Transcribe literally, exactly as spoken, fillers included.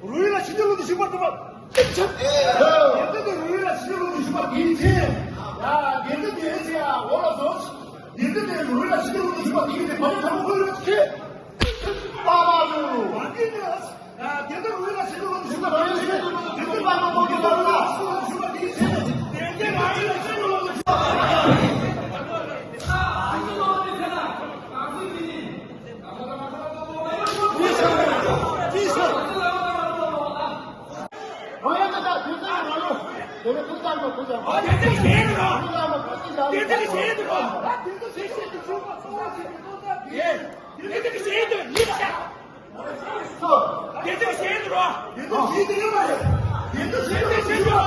རུས་ལ་ཕྱི་དྲིལ་ལུང་དུ་ཞུགས་པར་ཐུབ་པ། ཏིག་ཆབ། དེ་ཚེ་དེ་རུས་ལ་ཕྱི་དྲིལ་ལུང་དུ་ཞུགས་པ་དེའི་ཚེ། ཡ། དེ་ཚེ་དེ་ཚེ་ཡ་འོ་ལ་སོགས། དེ་ཚེ་དེ་རུས་ལ་ཕྱི་དྲིལ་ལུང་དུ་ཞུགས་པ་དེའི་ཚེ་བར་ཐམ་ཁོ་ལ་ཁྱེད། པ་པ་ལུ། ཡ། དེ་ཚེ་རུས་ལ་ཕྱི་དྲིལ་ལུང་དུ་ཞུགས་པ་དེའི་ཚེ། དེ་ཚེ་པ་པ་ལུ་ཞུགས་པ་དེའི་ཚེ། དེ་ཚེ་རུས་ལ་ཕྱི་དྲིལ་ལུང་དུ་ཞུགས་པ།